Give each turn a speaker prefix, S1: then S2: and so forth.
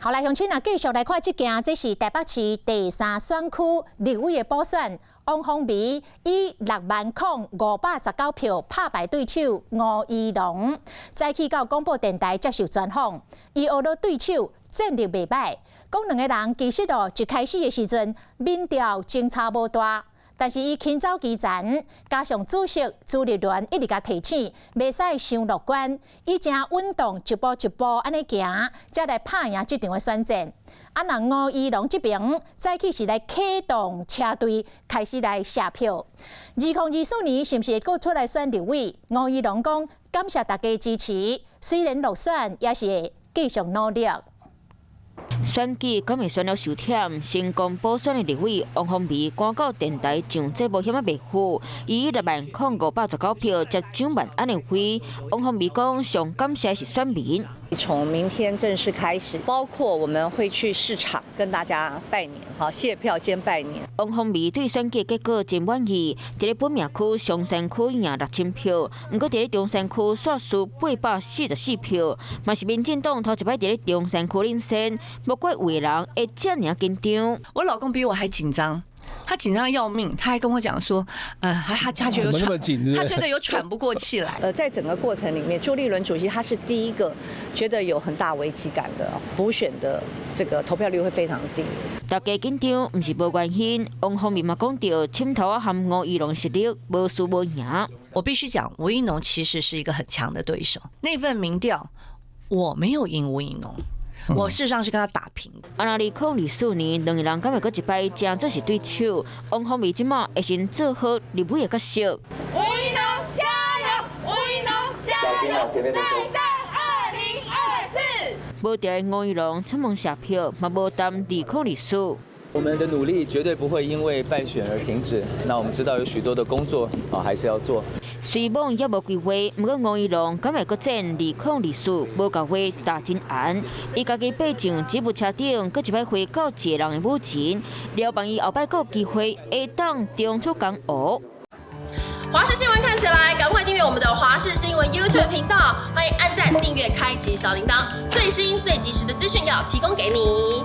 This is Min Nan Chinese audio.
S1: 好來，鄉親啊，繼續來看這件，這是台北市第三選區立委的補選，王鴻薇以60,000五百十九票拍敗對手吳怡農，早起到廣播電臺接受專訪，伊呵咾對手戰力袂䆀，講兩个人其實哦，一開始的時陣民調相差無大，但是伊輕走基層，加上主席朱立倫一直共提醒，袂使傷樂觀，伊誠穩當一步一步按呢行，才來拍贏這場的選戰。啊，若吳怡農這邊早起是來啟動車隊，開始來謝票。2024年是毋是會閣出來選立委？吳怡農講感謝大家支持，雖然落選，也是會繼續努力。
S2: 選舉敢會選了受忝，成功補選的立委王鴻薇趕到電臺上節目遐仔袂赴，以60,519票接蔣萬安的位。王鴻薇講上感謝是選民。
S3: 從明天正式開始，包括我們會去市場跟大家拜年，好謝票先拜年。
S2: 王鴻薇對選舉結果真滿意，佇咧本命區松山區贏6000票，毋過佇咧中山區煞輸844票，嘛是民進黨頭一擺佇咧中山區領先，無怪有的人會遮爾緊張。
S4: 我老公比我還緊張。他緊張要命，他還跟我講說，他覺得喘，他覺得有喘不過氣來。
S3: 在整個過程裡面，朱立倫主席他是第一個覺得有很大危機感的，補選的這個投票率會非常低。
S2: 大家緊張，毋是無原因。王鴻薇嘛講著，滲透仔和吳怡農實力無輸無贏。
S4: 我必須講，吳怡農其實是一個很強的對手。那份民調，我沒有贏吳怡農。我事實上是跟他打平。
S2: 啊，若2024年，兩个人敢會閣一擺正做是對手？王鴻薇這馬會先做好立委的角色。
S5: 吳怡農加油！吳怡農加油！再戰2024。
S2: 無佇吳怡農出門謝票，嘛無談2024。
S6: 我們的努力絕對不會因為敗選而停止。那我們知道有許多的工作啊，還是要做。
S2: 雖罔猶無規劃，毋過吳怡農敢會閣戰2024，無共話打真紅。伊家己爬上吉普車頂，閣一擺回到一個人的母親，了望伊後擺閣有機會會當重出江湖。
S7: 華視新聞看起來，趕快訂閱我們的華視新聞 YouTube 頻道，歡迎按讚、訂閱、開啟小鈴鐺，最新最及時的資訊要提供給你。